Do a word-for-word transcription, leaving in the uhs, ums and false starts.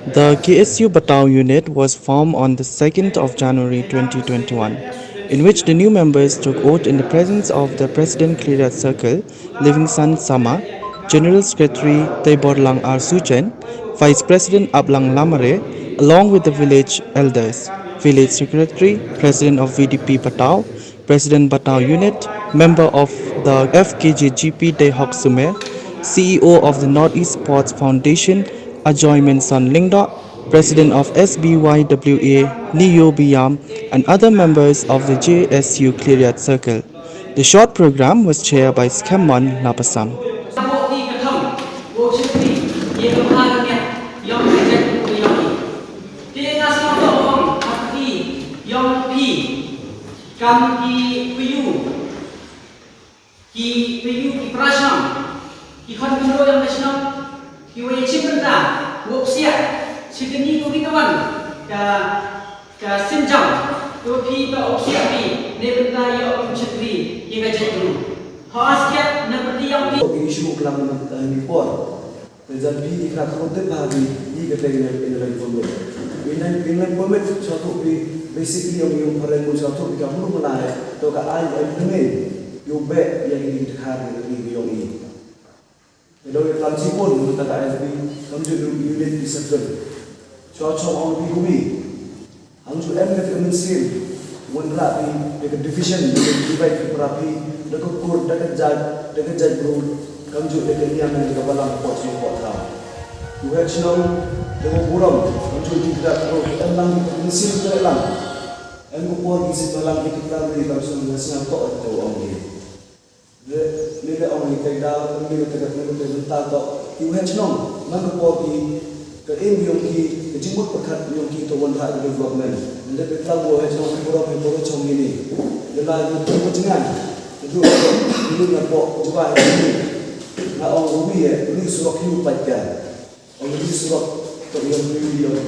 The K S U Batao unit was formed on the second of January twenty twenty-one, in which the new members took oath in the presence of the President, Khliehriat Circle, Livingstone Sama, General Secretary Teiborlang R Suchen, Vice President Aplang Lamare, along with the village elders, Village Secretary, President of V D P Batao, President Batao Unit, member of the F K J G P Dehok Sumer, C E O of the Northeast Sports Foundation, Ajoy Menson Lyngdoh, President of S B Y W A Neo Biam, and other members of the J S U Khliehriat Circle. The short program was chaired by Skemmon Napasam. Kam ki payu, ki payu, ki prasham, ki khon ki mro ïong ka shnong, ki wa ïa chim bynta, ngop siat, chikni ko ki tawan, ka, ka sinjam, to phi ba op siat phi, ne bynta ïa op chikri, ki ka jek ru. Ha siat, na bynta ïong phi. Ki issue klam, eh, ni por. Te jan phi i kra khun te pha phi i ka teng ngai inland permit. Inland, inland permit sha tu phi basically ong yung phareng mun sha tu phi ka mulu mala he. To ka ai ai ne. Yu be ya ki dkhar ne ki yong i. Te do i plan sipun mun ta ka I F B kam ju unit di circle. Sha chong ong phi kumi. Hangju em ka mynsiem wanrah phi da ka division, da ka divide phi para phi, da ka kur, da ka jait, da ka jait bru, kamju da ka niam, da ka balang, ka pot shnong, pot thaw. U heh shnong da ka burom, kamju ki kdat bru, em lang ka mynsiem ka lang. Em ka por ki sih balang ki tiklam ri kam shnong, nga sngap tok ito ong ki. Lei lei ong ïa ka daw, ym ïa ka tgak, ym ïa ka bynta toh ki u heh shnong. Man ka por ki, ka aim yong ki, ka jingmut pyrkhat yong ki toh wanrah ka development. Nda ka tlang u heh shnong, hi poro hi poro chong ïa ni. Lei lei ïa ka jingmut jingngeit. Ka ju ka jingmut na pok jubab ïa ni. Nga ong ruwi ïa, ruwi surok hi u pait ka. Ong ruwi surok toh yong ruwi yong.